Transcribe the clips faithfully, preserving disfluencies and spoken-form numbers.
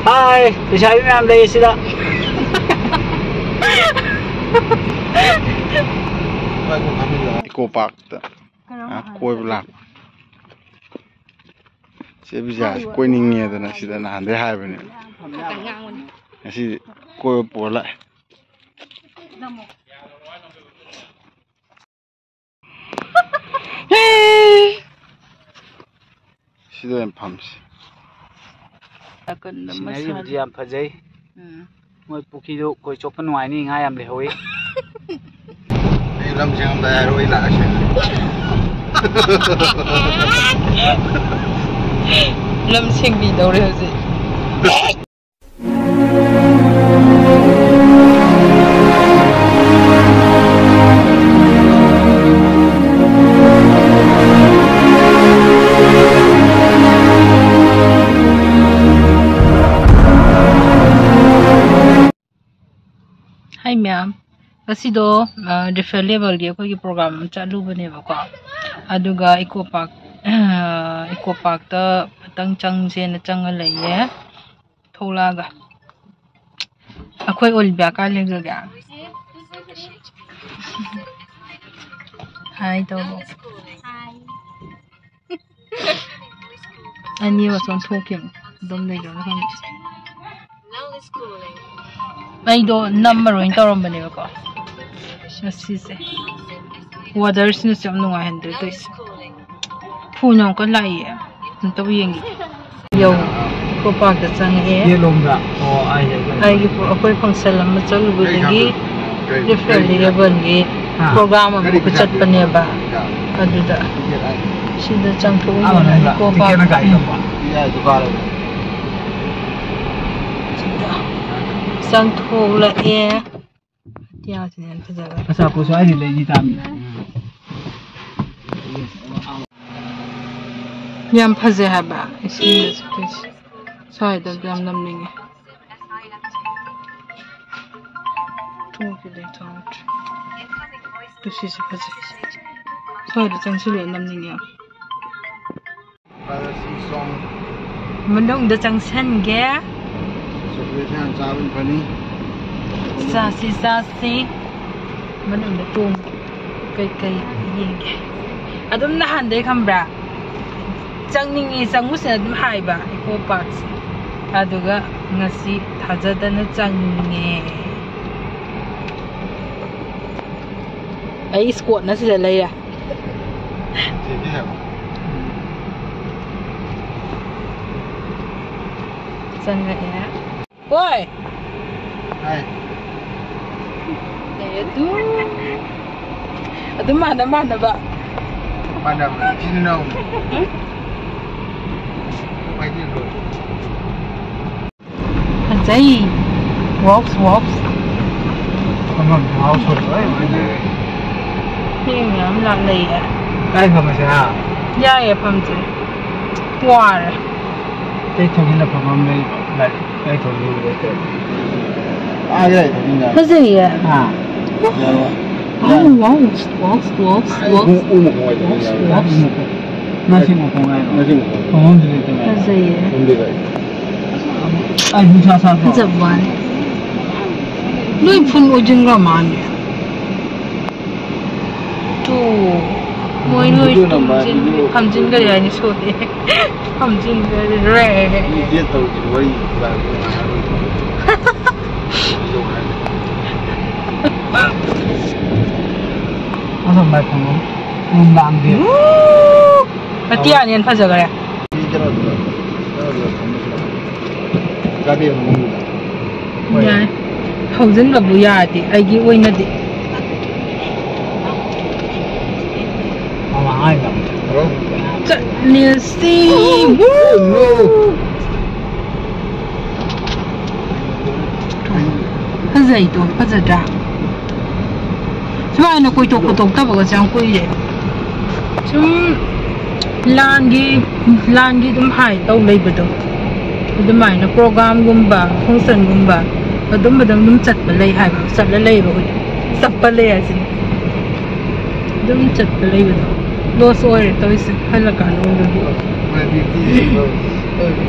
ꯍꯥꯏ, ꯂꯩꯁꯥꯕꯤ ꯃꯌꯥꯝ ꯂꯩ ꯁꯤꯗ꯫ ꯏꯀꯣ ꯄꯥꯔꯛꯇ ꯀꯣꯏꯕ ꯂꯥꯛꯄ꯫ ꯆꯦ ꯕꯤꯖꯥꯁꯤ ꯀꯣꯏꯅꯤꯡꯉꯦꯗꯅ ꯁꯤꯗ ꯅꯍꯥꯟꯗꯩ ꯍꯥꯏꯕꯅꯦ꯫ ꯉꯁꯤ ꯀꯣꯏꯕ ꯄꯨꯔ ꯂꯥꯛꯑꯦ꯫ ꯁꯤꯗ ꯑꯣꯏꯅ ꯐꯝꯁꯤ꯫ ꯁꯤꯅꯔꯤꯕꯨꯗꯤ ꯌꯥꯝ ꯐꯖꯩ꯫ ꯎꯝ꯫ ꯃꯣꯏ ꯄꯨꯈ꯭ꯔꯤꯗꯣ ꯈꯣꯏ ꯆꯣꯞꯄ ꯅꯨꯡꯉꯥꯏꯅꯤ, ꯉꯥ ꯌꯥꯝ ꯂꯩꯍꯧꯋꯤ꯫ ꯑꯩ ꯂꯝ ꯁꯦꯝꯃꯝꯗꯥꯏ ꯍꯥꯏꯔꯣ, ꯑꯩ ꯂꯥꯛꯑꯁꯦ꯫ ꯂꯝ ꯁꯦꯡꯕꯤꯗꯧꯔꯦ ꯍꯧꯖꯤꯛ꯫ ꯍꯥꯏ ꯃꯌꯥꯝ, ꯉꯁꯤꯗꯣ, ꯑ, ꯔꯤꯐꯦꯜ ꯂꯦꯕꯦꯜꯒꯤ ꯑꯩꯈꯣꯏꯒꯤ ꯄ꯭ꯔꯣꯒ꯭ꯔꯥꯝ ꯑꯃ ꯆꯠꯂꯨꯕꯅꯦꯕꯀꯣ꯫ ꯑꯗꯨꯒ ꯏꯀꯣ ꯄꯥꯔꯛ, ꯑ, ꯏꯀꯣ ꯄꯥꯔꯛꯇ ꯈꯤꯇꯪ ꯆꯪꯁꯦꯅ ꯆꯪꯉ ꯂꯩꯌꯦ꯫ ꯊꯣꯛꯂꯛꯑꯒ꯫ ꯑꯩꯈꯣꯏ ꯑꯣꯂꯤꯕꯤꯌꯥ ꯀꯥꯏ ꯂꯩꯈ꯭ꯔꯒꯦ? ꯍꯥꯏ ꯇꯧꯔꯣ꯫ ꯑꯅꯤ ꯑꯃꯁꯨ ꯊꯣꯛꯈꯤꯕꯅꯤ꯫ ꯑꯗꯨꯝ ꯂꯩꯈ꯭ꯔꯕ ꯈꯪꯗꯦ꯫ ꯑꯩꯗꯣ ꯅꯝꯃꯔꯣꯏꯅ ꯇꯧꯔꯝꯕꯅꯦꯕꯀꯣ꯫ ꯉꯁꯤꯁꯦ꯫ ꯋꯦꯗꯔꯁꯤꯅꯁꯨ ꯌꯥꯝ ꯅꯨꯡꯉꯥꯏꯍꯟꯗ꯭ꯔꯦ ꯇꯧꯔꯤꯁꯦ꯫ ꯐꯣꯟ ꯌꯥꯝ ꯀꯟꯅ ꯂꯥꯛꯏꯌꯦ꯫ ꯑꯝꯇꯕꯨ ꯌꯦꯡꯒꯦ꯫ ꯌꯧ, ꯏꯀꯣ ꯄꯥꯔꯛꯇ ꯆꯪꯉꯛꯑꯦ꯫ ꯌꯦꯠꯂꯣꯝꯗ꯫ ꯑꯣ, ꯑꯩ, ꯑꯩ, ꯑꯩ꯫ ꯑꯩꯒꯤ ꯄ꯭ꯔꯣ-, ꯑꯩꯈꯣꯏ ꯐꯪꯁꯟ ꯑꯃ ꯆꯠꯂꯨꯕꯗꯒꯤ ꯀꯩ, ꯀꯩ, ꯔꯤꯐꯦꯜ ꯀꯩ, ꯂꯦꯕꯦꯜꯒꯤ ꯍꯥ? ꯄ꯭ꯔꯣꯒ꯭ꯔꯥꯝ ꯑꯃ ꯀꯔꯤ ꯄꯩꯁꯥ ꯆꯠꯄꯅꯦꯕ꯫ ꯄꯤꯕ? ꯑꯗꯨꯗ ꯇꯤꯀꯦꯠ ꯍꯥꯏ꯫ ꯁꯤꯗ ꯆꯪꯊꯣꯛꯑꯒ ꯑꯥ, ꯃꯅꯨꯡꯗ ꯏꯀꯣ ꯇꯤꯀꯦꯠꯅ ꯄꯥꯔꯛ꯫ ꯀꯥꯏ ꯇꯧꯕ? ꯌꯥꯏ, ꯗꯨꯀꯥꯟ ꯑꯣꯏꯅ꯫ ꯁꯤꯗ ꯆꯪꯊꯣꯛꯂꯛꯑꯦ꯫ ꯑꯇꯤꯌꯥꯁꯤꯅ ꯍꯦꯟꯅ ꯐꯖꯕ꯫ ꯑꯆꯥꯄꯣꯠꯁꯨ ꯑꯩꯗꯤ ꯂꯩꯅꯤ ꯇꯥꯃꯤ꯫ ꯌꯥꯝ ꯐꯖꯩ ꯍꯥꯏꯕ ꯏꯁꯤꯡꯗꯁꯨ ꯇꯧꯔꯤꯁꯦ꯫ ꯁ꯭ꯋꯥꯏꯗ ꯌꯥꯝ ꯅꯝꯅꯤꯡꯉꯦ꯫ ꯊꯣꯡꯁꯤꯗꯤ ꯊꯣꯡꯗ꯭ꯔꯤ꯫ ꯇꯨ ꯁꯤꯁꯨ ꯐꯖꯩ꯫ ꯁ꯭ꯋꯥꯏꯗ ꯆꯪꯁꯤꯜꯂꯒ ꯅꯝꯅꯤꯡꯉꯦ ꯌꯥꯝ꯫ ꯃꯅꯨꯡꯗ ꯆꯪꯁꯟꯒꯦ꯫ ꯁꯤꯗ ꯍꯥꯟꯅ ꯆꯥꯕꯅ ꯐꯅꯤ꯫ ꯆꯥꯁꯤ, ꯆꯥꯁꯤ꯫ ꯃꯅꯨꯡꯗ ꯇꯣꯡ ꯀꯩꯀꯩ ꯌꯦꯡꯒꯦ꯫ ꯑꯗꯨꯝ ꯅꯍꯥꯟꯗꯩ ꯈꯪꯕ꯭ꯔꯥ? ꯆꯪꯅꯤꯡꯉꯤ, ꯆꯪꯉꯨꯁꯦ ꯑꯗꯨꯝ ꯍꯥꯏꯕ ꯏꯀꯣ ꯄꯥꯔꯛꯁꯦ꯫ ꯑꯗꯨꯒ ꯉꯁꯤ ꯊꯥꯖꯗꯅ ꯆꯪꯉꯦ꯫ ꯑꯩ ꯏꯁꯀꯣꯠꯅ ꯁꯤꯗ ꯂꯩꯔꯦ꯫ ꯆꯪꯉꯛꯑꯦ꯫ ꯍꯣꯏ꯫ ꯍꯥꯏ꯫ ꯂꯩꯔꯦ ꯑꯗꯨ꯫ ꯑꯗꯨꯝ ꯃꯥꯟꯅ ꯃꯥꯟꯅꯕ꯫ ꯃꯥꯟꯅꯕ꯫ ꯏꯆꯤꯟ ꯏꯅꯥꯎ꯫ ꯍꯥꯏꯗꯤ ꯂꯣꯏ꯫ ꯐꯖꯩ꯫ Walks, walks꯫ ꯑꯃ house ꯍꯣꯏ ꯂꯣꯏ ꯃꯥꯟꯅꯔꯦ꯫ ꯃꯤ ꯃꯌꯥꯝ ꯂꯥꯛꯅꯩꯌꯦ꯫ ꯀꯥꯏ ꯐꯝꯃꯁꯦ ꯍꯥ? ꯌꯥꯏꯌꯦ, ꯐꯝꯁꯦ꯫ ꯋꯥꯔꯦ꯫ ꯑꯇꯩ ꯊꯣꯡꯁꯤꯅ ꯐꯝꯐꯝ ꯂꯩꯕ꯫ ꯂꯥꯏꯔꯤꯛ ꯀꯥꯏ ꯊꯣꯡꯁꯤꯅ ꯂꯩꯇꯦ꯫ ꯑꯥ, ꯌꯥꯏ, ꯊꯣꯡꯁꯤꯅ꯫ ꯐꯖꯩꯌꯦ꯫ ꯑꯥ꯫ Wow, wow, walks, walks, walks, walks꯫ ꯎ, ꯎ ꯃꯈꯣꯡ ꯍꯥꯏꯗꯣ walks, ꯌꯥꯔꯣꯏ꯫ Walks꯫ ꯅꯥꯁꯤꯡ ꯃꯈꯣꯡ ꯍꯥꯏꯔꯣ? ꯅꯥꯁꯤꯡ ꯃꯈꯣꯡ꯫ ꯐꯝꯐꯝꯁꯨ ꯂꯩꯇꯦ꯫ ꯐꯖꯩꯌꯦ꯫ ꯐꯝꯗꯦ ꯀꯥꯏ꯫ ꯑꯩ ꯅꯨꯡꯁꯥ ꯁꯥꯗ꯭ꯔꯣ? ꯐꯖꯕ ꯋꯥꯅꯤ꯫ ꯂꯣꯏ ꯐꯨꯜ ꯑꯣꯏꯁꯤꯟꯈ꯭ꯔ ꯃꯥꯜꯂꯦ꯫ ꯇꯨ꯫ ꯃꯣꯏ ꯂꯣꯏ ꯚꯤꯗꯤꯑꯣ ꯅꯝꯕ, ꯇꯨꯝꯁꯤꯟ-, ꯚꯤꯗꯤꯑꯣ꯫ ꯐꯝꯖꯤꯟꯈꯔꯦ ꯍꯥꯏꯅꯤ, ꯁꯣꯏꯔꯦ꯫ ꯐꯝꯖꯤꯟꯈꯔꯦ꯫ ꯃꯤ ꯗꯦꯠ ꯇꯧꯔꯤꯁꯤ ꯋꯥꯔꯤ ꯁꯥꯟꯅꯔꯒ ꯉꯥꯡꯉꯔꯣꯏ꯫ ꯚꯤꯗꯤꯑꯣ ꯍꯥꯏꯔꯒ꯫ ꯑꯁꯣꯝ ꯃꯥꯏ ꯐꯝꯕꯝ꯫ ꯅꯨꯡꯗꯥꯡꯗꯤ꯫ ꯎ! ꯑꯇꯤꯌꯥꯅ ꯍꯦꯟꯅ ꯐꯖꯈꯔꯦ꯫ ꯃꯤ ꯀꯩꯅꯣꯗꯨꯗ, ꯀꯩꯅꯣꯗꯨꯗ ꯐꯝꯕꯁꯤꯗ꯫ ꯒꯥꯔꯗꯦꯟ ꯃꯅꯨꯡꯗꯨꯗ꯫ ꯍꯣꯏ꯫ ꯌꯥꯏ꯫ ꯍꯧꯖꯤꯟꯕꯕꯨ ꯌꯥꯔꯗꯤ ꯑꯩꯒꯤ ꯑꯣꯏꯅꯗꯤ꯫ ꯃꯃꯥ ꯍꯥꯏꯅ꯫ ꯍꯜꯂꯣ꯫ ꯆꯠꯂꯁꯤ꯫ ꯍꯜꯂꯣ꯫ ꯐꯖꯩꯗꯣ, ꯐꯖꯗ꯭ꯔꯥ? ꯁꯨꯃꯥꯏꯅ ꯀꯣꯏꯊꯣꯛ ꯈꯣꯠꯇꯣꯛꯇꯕꯒꯁꯦ ꯌꯥꯝ ꯀꯨꯏꯔꯦ꯫ ꯁꯨꯝ ꯂꯥꯟꯒꯤ, ꯂꯥꯟꯒꯤ ꯑꯗꯨꯝ ꯍꯥꯏ ꯇꯧ ꯂꯩꯕꯗꯣ, ꯑꯗꯨꯃꯥꯏꯅ ꯄ꯭ꯔꯣꯒ꯭ꯔꯥꯝꯒꯨꯝꯕ, ꯐꯪꯁꯟꯒꯨꯝꯕ ꯑꯗꯨꯝꯕꯗ ꯑꯗꯨꯝ ꯆꯠꯄ ꯂꯩ ꯍꯥꯏꯕ, ꯆꯠꯂ ꯂꯩꯕ ꯍꯧꯖꯤꯛ꯫ ꯆꯠꯄ ꯂꯩ ꯍꯥꯏꯁꯤꯅꯤ꯫ ꯑꯗꯨꯝ ꯆꯠꯄ ꯂꯩꯕꯗꯣ꯫ ꯂꯣꯁ ꯑꯣꯏꯔꯦ ꯇꯧꯔꯤꯁꯦ, ꯍꯜꯂꯛꯀꯥꯟꯗ ꯑꯣꯏꯔꯗꯤ꯫ ꯍꯣꯏ, ꯕꯤꯌꯨꯇꯤ ꯂꯣꯁ ꯑꯣꯏꯔꯦ꯫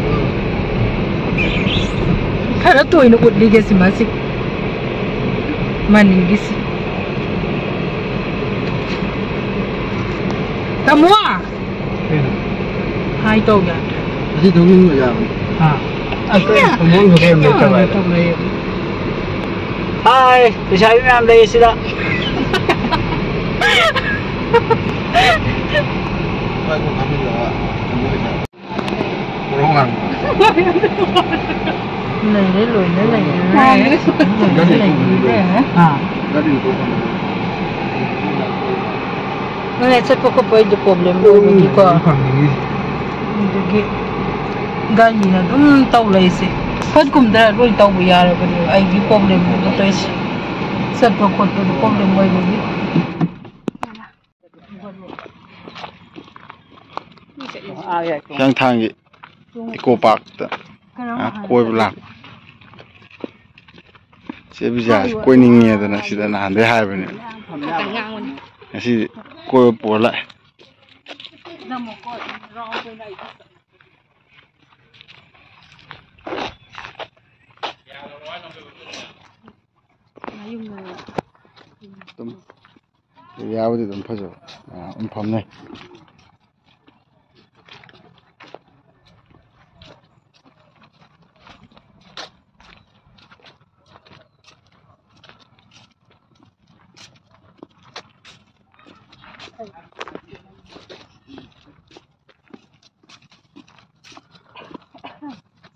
ꯈꯔ ꯇꯣꯏꯅ ꯎꯠꯂꯤꯒꯦ ꯁꯤ ꯃꯥꯁꯤ꯫ ꯃꯅꯤꯡꯒꯤꯁꯤ꯫ ꯇꯥꯃꯣ! ꯀꯩꯅꯣ? ꯍꯥꯏ ꯇꯧꯒꯦ꯫ ꯑꯁꯤ ꯊꯧꯖꯤꯟꯕ ꯌꯥꯕꯅꯤ꯫ ꯑꯥ꯫ ꯑꯁ, ꯑꯩꯅ ꯊꯧꯖꯤꯟꯕ ꯀꯩꯝ ꯂꯩꯇꯕ ꯍꯥꯏꯗꯣ꯫ ꯇꯧꯅꯩꯌꯦ꯫ ꯍꯥꯏ, ꯂꯩꯁꯥꯕꯤ ꯃꯌꯥꯝ ꯂꯩ ꯁꯤꯗ꯫ ꯉꯥꯏꯈꯣ, ꯉꯥꯏꯈꯣ, ꯉꯥꯏꯈꯣ꯫ ꯀꯣꯔꯧ ꯉꯥꯟꯕ꯫ ꯂꯩꯔꯦ, ꯂꯣꯏꯅ ꯂꯩꯔꯦ꯫ ꯂꯣꯏꯅ ꯂꯩꯔꯦ꯫ ꯑꯥ꯫ ꯒꯥꯔꯤ ꯊꯧꯐꯝ꯫ ꯅꯣꯏ ꯆꯠꯄ ꯈꯣꯠꯄ ꯑꯩꯗꯤ problem ꯑꯣꯏꯕꯒꯤꯀꯣ꯫ ꯐꯪꯉꯤ꯫ ꯑꯗꯨꯒꯤ ꯒꯥꯔꯤꯅ ꯑꯗꯨꯝ ꯇꯧ ꯂꯩꯁꯦ꯫ ꯐꯠ ꯀꯨꯝꯗꯔ ꯂꯣꯏ ꯇꯧꯕ ꯌꯥꯔꯕꯅꯦꯕ ꯑꯩꯒꯤ problemꯗꯨꯗ ꯇꯧꯔꯤꯁꯦ꯫ ꯆꯠꯄ ꯈꯣꯠꯄꯗ problem ꯑꯣꯏꯕꯒꯤ꯫ ꯍꯤꯌꯥꯡꯊꯥꯡꯒꯤ eco parkꯇ ꯀꯣꯏꯕ ꯂꯥꯛꯄ꯫ ꯆꯦ ꯕꯤꯖꯥꯁꯤ ꯀꯣꯏꯅꯤꯡꯉꯦꯗꯅ ꯁꯤꯗ ꯅꯍꯥꯟꯗꯩ ꯍꯥꯏꯕꯅꯦ꯫ ꯉꯁꯤꯗꯤ ꯀꯣꯏꯕ ꯄꯨꯔ ꯂꯥꯛꯑꯦ꯫ ꯑꯗꯨꯝ areaꯕꯨꯗꯤ ꯑꯗꯨꯝ ꯐꯖꯕ, ꯑꯥ, ꯑꯗꯨꯝ ꯐꯝꯅꯩ꯫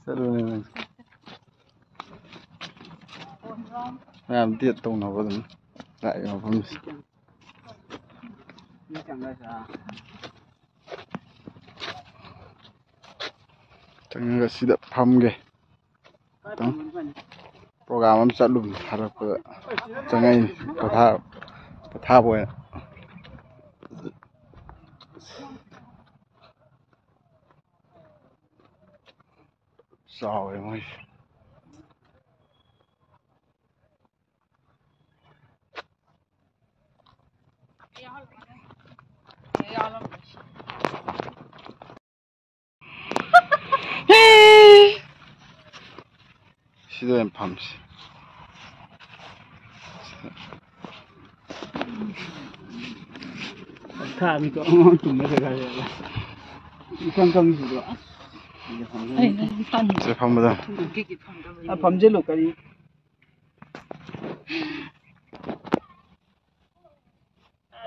ꯆꯠꯂꯨꯅꯦ ꯅꯪ꯫ ꯃꯌꯥꯝ date ꯇꯧꯅꯕ ꯑꯗꯨꯝ ꯂꯥꯛꯑꯦ ꯃꯐꯝꯁꯦ꯫ ꯆꯪꯉꯒ ꯁꯤꯗ ꯐꯝꯒꯦ꯫ ꯈꯤꯇꯪ program ꯑꯃ ꯆꯠꯂꯨꯕꯅꯤ, ꯍꯜꯂꯛꯄꯗ ꯆꯪꯉꯛꯏꯅꯤ ꯄꯣꯊꯥ-, ꯄꯣꯊꯥꯕ ꯑꯣꯏꯅ꯫ ꯆꯥꯎꯔꯦ ꯃꯣꯏꯁꯦ꯫ ꯁꯤꯗ ꯑꯣꯏꯅ ꯐꯝꯁꯤ꯫ ꯊꯥꯃꯤꯀꯣ ꯑꯉꯥꯡ ꯇꯨꯝꯕ ꯖꯒꯥꯁꯦ꯫ ꯏꯀꯪ ꯀꯪꯉꯤꯁꯤꯗꯣ꯫ ꯑꯁ꯫ ꯑꯩ ꯅꯪ ꯐꯝ-, ꯁꯤꯗ ꯐꯝꯕꯗ꯫ ꯑ, ꯐꯝꯖꯤꯜꯂꯨ, ꯀꯔꯤ?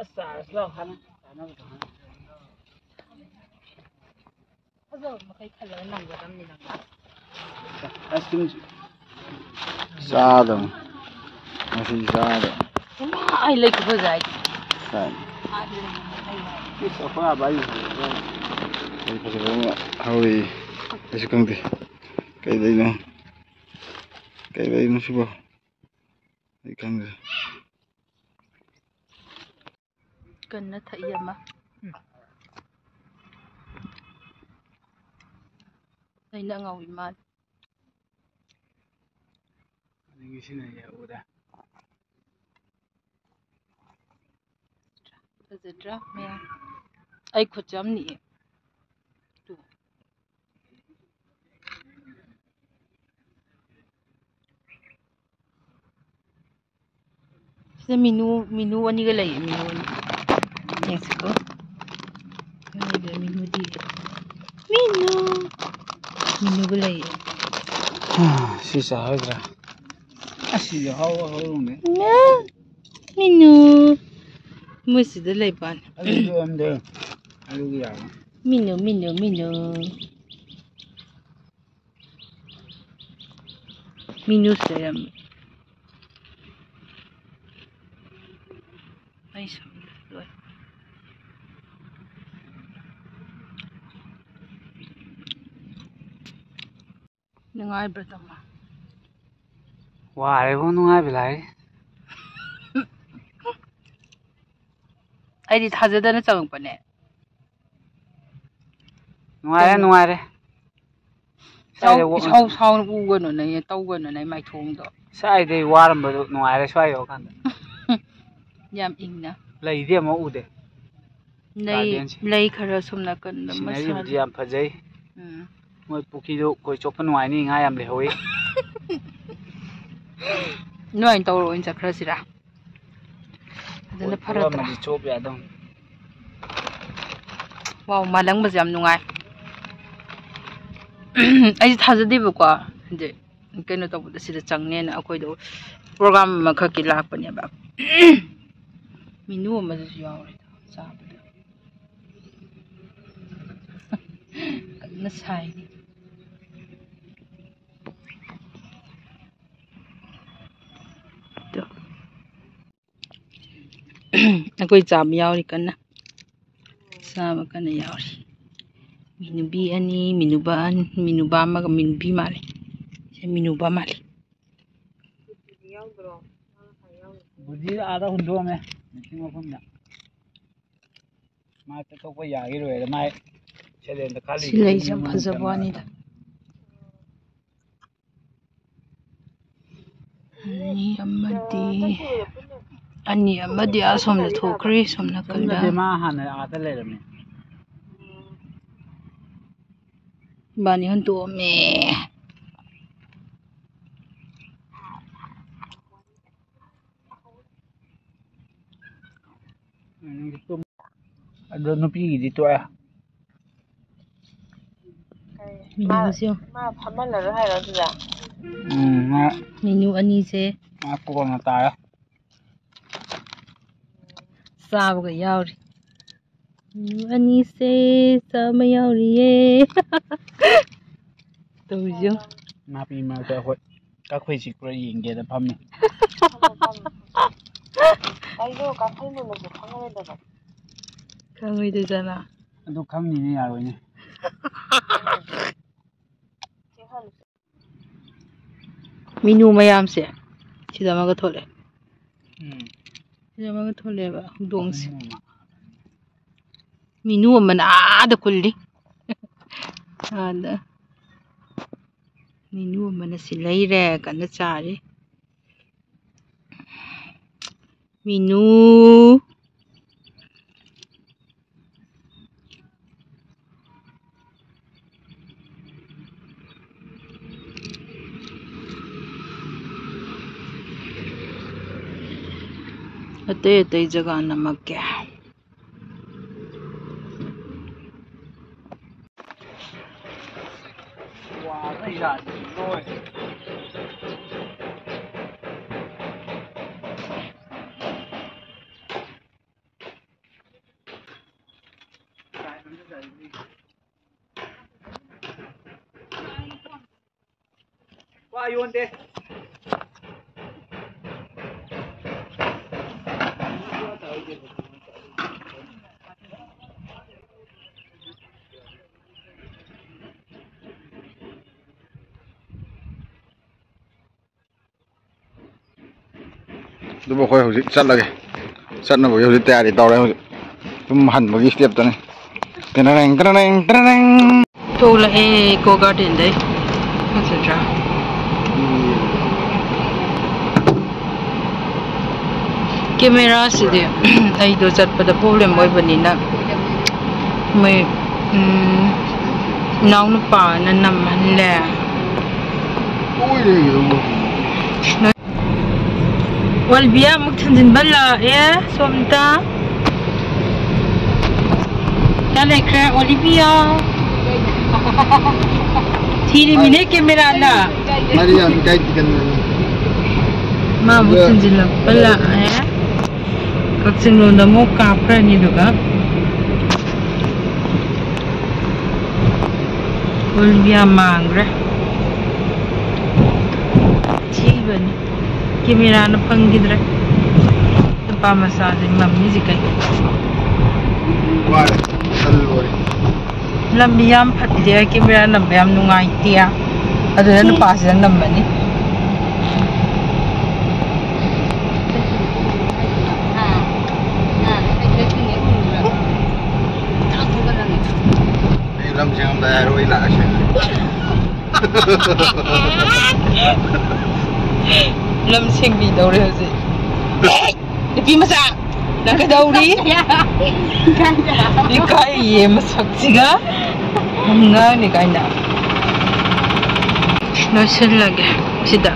ꯑꯁ, ꯆꯥꯔꯁꯤ ꯂꯥꯎ, ꯍꯥꯟꯅ ꯆꯥꯅꯕꯗꯣ ꯍꯥꯟꯅ꯫ ꯐꯖꯕ ꯃꯈꯩ ꯈꯜꯂꯒ ꯅꯝꯒꯗꯕꯅꯤ ꯅꯪꯅ꯫ ꯑꯥꯏꯁ ꯀ꯭ꯔꯤꯝꯁꯨ ꯆꯥꯗꯧꯅꯤ꯫ ꯉꯁꯤ ꯆꯥꯗꯧꯅꯤ꯫ ꯏꯃꯥ, ꯑꯩ ꯂꯩ ꯈꯨꯐꯖ ꯍꯥꯏꯗꯤ꯫ ꯀꯥꯏ? ꯑꯥꯗ ꯂꯩ ꯈꯨꯐꯖ ꯍꯥꯏꯗꯤ꯫ ꯏꯁ, ꯑꯩꯈꯣꯏ ꯑꯥ ꯚꯥꯏ꯫ ꯂꯩ ꯐꯖꯕ ꯑꯃ ꯍꯧꯔꯤ꯫ ꯑꯩꯁꯨ ꯈꯪꯗꯦ꯫ ꯀꯩ ꯂꯩꯅꯣ? ꯀꯩ ꯂꯩꯅꯣ ꯁꯤꯕꯣ? ꯑꯩ ꯈꯪꯗꯦ꯫ ꯀꯟꯅ ꯊꯛꯏ ꯑꯃ꯫ ꯎꯝ꯫ ꯑꯩꯅ ꯑꯉꯥꯎꯕꯤ ꯃꯥꯜꯂꯤ꯫ ꯑꯅꯤꯒꯤ ꯁꯤꯟꯅ ꯌꯥꯎꯕꯗ꯫ ꯐꯖꯗ꯭ꯔꯥ ꯃꯌꯥꯝ? ꯑꯩ ꯈꯨꯠꯁꯦ ꯌꯥꯝ ꯅꯤꯛꯑꯦ꯫ ꯇꯨ꯫ ꯁꯤꯗ ꯃꯤꯅꯨ, ꯃꯤꯅꯨ ꯑꯅꯤꯒ ꯂꯩꯌꯦ, ꯃꯤꯅꯨ ꯑꯅꯤ꯫ ꯌꯦꯡꯁꯤꯀꯣ꯫ ꯑꯅꯤꯗ ꯃꯤꯅꯨꯗꯤ꯫ ꯃꯤꯅꯨ! ꯃꯤꯅꯨꯒ ꯂꯩꯌꯦ꯫ ꯁꯤ ꯆꯥꯔꯣꯏꯗ꯭ꯔꯥ? ꯑꯁ, ꯁꯤꯗꯤ ꯍꯥꯎ ꯍꯥꯎꯔꯝꯃꯦ꯫ ꯃꯤꯅꯨ! ꯃꯣꯏ ꯁꯤꯗ ꯂꯩꯕꯅꯤ꯫ ꯑꯗꯨꯗꯤ ꯑꯣꯟꯗꯦ꯫ ꯑꯗꯨꯒꯤ ꯌꯥꯔꯣꯏ꯫ ꯃꯤꯅꯨ, ꯃꯤꯅꯨ, ꯃꯤꯅꯨ꯫ ꯃꯤꯅꯨꯁꯦ ꯌꯥꯝ ꯑꯩ ꯁꯝ ꯂꯣꯏ꯫ ꯅꯨꯡꯉꯥꯏꯕ꯭ꯔꯥ, ꯇꯥꯃꯣ? ꯋꯥꯔꯦꯕꯣ, ꯅꯨꯡꯉꯥꯏꯕ ꯂꯥꯏꯔꯤ꯫ ꯑꯩꯗꯤ ꯊꯥꯖꯗꯅ ꯆꯪꯉꯛꯄꯅꯦ꯫ ꯅꯨꯡꯉꯥꯏꯔꯦ, ꯀꯩꯅꯣ? ꯅꯨꯡꯉꯥꯏꯔꯦ꯫ ꯁ꯭ꯋꯥꯏꯗ ꯏꯁꯥꯎ, ꯋꯥ-, ꯏꯁꯥꯎ ꯁꯥꯎꯅ ꯎꯒꯅꯨꯅꯦ, ꯇꯧꯒꯅꯨꯅꯦ, ꯃꯥꯏꯊꯣꯡꯗꯣ꯫ ꯁ꯭ꯋꯥꯏꯗꯩ ꯋꯥꯔꯝꯕꯗꯣ ꯅꯨꯡꯉꯥꯏꯔꯦ, ꯁ꯭ꯋꯥꯏ ꯌꯧꯔꯀꯥꯟꯗ꯫ ꯌꯥꯝ ꯏꯪꯅ꯫ ꯂꯩꯗꯤ ꯑꯃꯨꯛ ꯎꯗꯦ꯫ ꯂꯩ, ꯒꯥꯔꯗꯦꯟꯁꯦ꯫ ꯂꯩ ꯈꯔ ꯁꯣꯝ ꯅꯥꯀꯟꯗ ꯁꯤꯅꯔꯤꯕꯨꯗꯤ ꯃꯁꯥ-, ꯌꯥꯝ ꯐꯖꯩ꯫ ꯎꯝ꯫ ꯃꯣꯏ ꯄꯨꯈ꯭ꯔꯤꯗꯣ ꯈꯣꯏ ꯆꯣꯞꯄ ꯅꯨꯡꯉꯥꯏꯅꯤ, ꯉꯥ ꯌꯥꯝ ꯂꯩꯍꯧꯋꯤ꯫ ꯑꯗꯨꯃꯥꯏꯅ ꯇꯧꯔ ꯑꯣꯏꯅ ꯆꯠꯈ꯭ꯔꯁꯤꯔꯥ? ꯑꯗꯨꯅ ꯐꯔꯗ꯭ꯔꯥ? ꯆꯣꯞ ꯌꯥꯗꯧ꯫ ꯋꯥꯎ, ꯃꯥꯂꯪꯕꯁꯦ ꯌꯥꯝ ꯅꯨꯡꯉꯥꯏ꯫ ꯑꯩꯁꯦ ꯊꯥꯖꯗꯦꯕꯀꯣ, ꯍꯥꯏꯗꯤ ꯀꯩꯅꯣ ꯇꯧꯕꯗ ꯁꯤꯗ ꯆꯪꯅꯦꯅ꯫ ꯑꯩꯈꯣꯏꯗꯣ ꯄ꯭ꯔꯣꯒ꯭ꯔꯥꯝ ꯑꯃꯈꯛꯀꯤ ꯂꯥꯛꯄꯅꯦꯕ꯫ ꯃꯤꯅꯨ ꯑꯃꯗꯁꯨ ꯌꯥꯎꯔꯦ ꯆꯥꯕꯗ꯫ ꯀꯟꯅ ꯁꯥꯏꯔꯤ꯫ ꯑꯗꯣ ꯑꯩꯈꯣꯏ ꯆꯥꯕ ꯌꯥꯎꯔꯤ ꯀꯟꯅ꯫ ꯆꯥꯕ ꯀꯟꯅ ꯌꯥꯎꯔꯤ꯫ ꯃꯤꯅꯨꯕꯤ ꯑꯅꯤ, ꯃꯤꯅꯨꯕ ꯑꯟ-, ꯃꯤꯅꯨꯕ ꯑꯃꯒ ꯃꯤꯅꯨꯕꯤ ꯃꯥꯜꯂꯤ꯫ ꯁꯤ ꯃꯤꯅꯨꯕ ꯃꯥꯜꯂꯤ꯫ ꯕꯨꯙꯤ ꯑꯥꯗ ꯍꯨꯟꯗꯣꯛꯑꯝꯃꯦ, ꯃꯤꯇꯤꯡ ꯃꯐꯝꯗ꯫ ꯃꯥ ꯆꯠꯊꯣꯛꯄ ꯌꯥꯈꯤꯔꯣꯏꯗ, ꯃꯥꯏ ꯁꯦꯂꯦꯟꯗ ꯈꯜꯂꯤ꯫ ꯁꯤ ꯂꯩꯁꯦ ꯌꯥꯝ ꯐꯖꯕ ꯋꯥꯅꯤꯗ꯫ ꯑꯅꯤ ꯑꯃꯗꯤ, ꯑꯅꯤ ꯑꯃꯗꯤ ꯑꯁꯣꯝꯗ ꯊꯣꯛꯈ꯭ꯔꯦ, ꯁꯣꯝ ꯅꯥꯀꯟꯗ꯫ ꯆꯠꯂꯗꯤ ꯃꯥ ꯍꯥꯟꯅ ꯑꯥꯗ ꯂꯩꯔꯝꯃꯦ꯫ ꯏꯕꯥꯅꯤ ꯍꯨꯟꯇꯣꯛꯑꯝꯃꯦ꯫ ꯑꯗꯣ ꯅꯨꯄꯤꯒꯤꯗꯤ ꯇꯣꯛꯑꯦ꯫ ꯃꯤꯅꯨꯁꯦ ꯌꯦꯡꯉꯨ꯫ ꯃꯥ ꯐꯝꯍꯜꯂꯔꯣꯏ ꯍꯥꯏꯔꯣ ꯑꯗꯨꯗ? ꯎꯝ, ꯃꯥ ꯃꯤꯅꯨ ꯑꯅꯤꯁꯦ꯫ ꯃꯥ ꯀꯣꯟꯅ ꯇꯥꯔꯦ꯫ ꯆꯥꯕꯒ ꯌꯥꯎꯔꯤ꯫ ꯃꯤꯅꯨ ꯑꯅꯤꯁꯦ ꯆꯥꯕ ꯌꯥꯎꯔꯤꯌꯦ꯫ ꯇꯧꯔꯤꯁꯦ ꯌꯦꯡꯉꯨ꯫ ꯅꯥꯄꯤ ꯃꯔꯛꯇ ꯑꯩꯈꯣꯏ ꯀꯛꯐꯩ ꯆꯤꯛꯄ꯭ꯔꯥ ꯌꯦꯡꯒꯦꯅ ꯐꯝꯃꯤ꯫ ꯑꯩꯗꯣ ꯀꯛꯐꯩ ꯃꯨꯜꯂꯁꯨ ꯈꯪꯉꯔꯣꯏꯗꯕ꯫ ꯈꯪꯉꯣꯏꯗꯣꯏꯖꯥꯠꯂꯥ? ꯑꯗꯨ ꯈꯪꯅꯤꯅꯦ, ꯌꯥꯔꯣꯏꯅꯦ꯫ ꯃꯤꯅꯨ ꯃꯌꯥꯝꯁꯦ ꯁꯤꯗ ꯑꯃꯒ ꯊꯣꯛꯂꯛꯑꯦ꯫ ꯎꯝ꯫ ꯁꯤꯗ ꯑꯃꯒ ꯊꯣꯛꯂꯛꯑꯦꯕ ꯍꯧꯗꯣꯡꯁꯦ꯫ ꯃꯤꯅꯨ ꯑꯃ꯫ ꯃꯤꯅꯨ ꯑꯃꯅ ꯑꯥꯗ ꯀꯨꯜꯂꯤ꯫ ꯑꯥꯗ꯫ ꯃꯤꯅꯨ ꯑꯃꯅ ꯁꯤ ꯂꯩꯔꯦ, ꯀꯟꯅ ꯆꯥꯔꯤ꯫ ꯃꯤꯅꯨ꯫ ꯑꯇꯩ ꯑꯇꯩ ꯖꯒꯥ ꯅꯝꯃꯛꯀꯦ꯫ ꯋꯥ ꯌꯣꯟꯗꯦ꯫ ꯑꯗꯨꯕꯨ ꯑꯩꯈꯣꯏ ꯍꯧꯖꯤꯛ ꯆꯠꯂꯒꯦ꯫ ꯆꯠꯅꯕꯒꯤ ꯍꯧꯖꯤꯛ ꯇꯌꯥꯔꯤ ꯇꯧꯔꯦ꯫ ꯍꯧꯖꯤꯛ ꯌꯨꯝ ꯍꯟꯕꯒꯤ ꯁ꯭ꯇꯦꯞꯇꯅꯤ꯫ ꯇꯔꯦꯡ, ꯇꯔꯦꯡ, ꯇꯔꯦꯡ꯫ ꯊꯣꯛꯂꯛꯑꯦ ꯏꯀꯣ ꯒꯥꯔꯗꯦꯟꯗꯩ꯫ ꯐꯖꯗ꯭ꯔꯥ? ꯀꯦꯃꯦꯔꯥꯁꯤꯗꯤ ꯑꯩꯗꯣ ꯆꯠꯄꯗ ꯄ꯭ꯔꯣꯕ꯭ꯂꯦꯝ ꯑꯣꯏꯕꯅꯤꯅ ꯃꯣꯏ, ꯎꯝ, ꯏꯅꯥꯎꯅꯨꯄꯥꯅ ꯅꯝꯍꯜꯂꯦ꯫ ꯑꯣꯜꯕꯤꯌꯥ ꯑꯃꯨꯛ ꯊꯤꯟꯖꯤꯟꯕ ꯂꯥꯛꯑꯦ ꯁꯣꯝꯗ꯫ ꯀꯥꯏ ꯂꯩꯈ꯭ꯔꯦ ꯑꯣꯂꯤꯕꯤꯌꯥ? ꯊꯤꯔꯤꯃꯤꯅꯦ ꯀꯦꯃꯦꯔꯥꯅ꯫ ꯃꯥꯗꯤ ꯌꯥꯝ ꯏꯀꯥꯏ ꯊꯤꯒꯟꯕꯅꯤ꯫ ꯃꯥ ꯑꯃꯨꯛ ꯊꯤꯟꯖꯤꯜꯂꯛꯄ ꯂꯥꯛꯑꯦ꯫ ꯀꯛꯆꯤꯡ ꯂꯣꯝꯗ ꯑꯃꯨꯛ ꯀꯥꯞꯈ꯭ꯔꯅꯤ ꯑꯗꯨꯒ꯫ ꯑꯣꯂꯤꯕꯤꯌꯥ ꯃꯥꯡꯈ꯭ꯔꯦ꯫ ꯊꯤꯕꯅꯤ꯫ ꯀꯦꯃꯦꯔꯥꯅ ꯐꯪꯈꯤꯗ꯭ꯔꯦ꯫ ꯅꯨꯄꯥ ꯃꯆꯥꯁꯦ ꯃꯝꯃꯤꯁꯤ ꯀꯩ? ꯋꯥꯔꯦ꯫ ꯆꯠꯂꯣꯔꯦ꯫ ꯂꯝꯕꯤ ꯌꯥꯝ ꯐꯠꯇꯦ, ꯀꯦꯃꯦꯔꯥ ꯅꯝꯕ ꯌꯥꯝ ꯅꯨꯡꯉꯥꯏꯇꯦ꯫ ꯑꯗꯨꯅ ꯅꯨꯄꯥꯁꯤꯅ ꯅꯝꯕꯅꯤ꯫ ꯑꯩ ꯂꯝ ꯁꯦꯝꯃꯝꯗꯥꯏ ꯍꯥꯏꯔꯣ, ꯑꯩ ꯂꯥꯛꯑꯁꯦ꯫ ꯂꯝ ꯁꯦꯡꯕꯤꯗꯧꯔꯦ ꯍꯧꯖꯤꯛ꯫ ꯅꯨꯄꯤ ꯃꯆꯥ, ꯅꯪ ꯀꯩꯗꯧꯔꯤ? ꯏꯀꯥꯏꯌꯦ ꯃꯁꯛꯁꯤꯒ꯫ ꯑꯉꯥꯡꯅꯤ ꯀꯥꯏꯅ꯫ ꯂꯣꯏꯁꯤꯜꯂꯒꯦ ꯁꯤꯗ꯫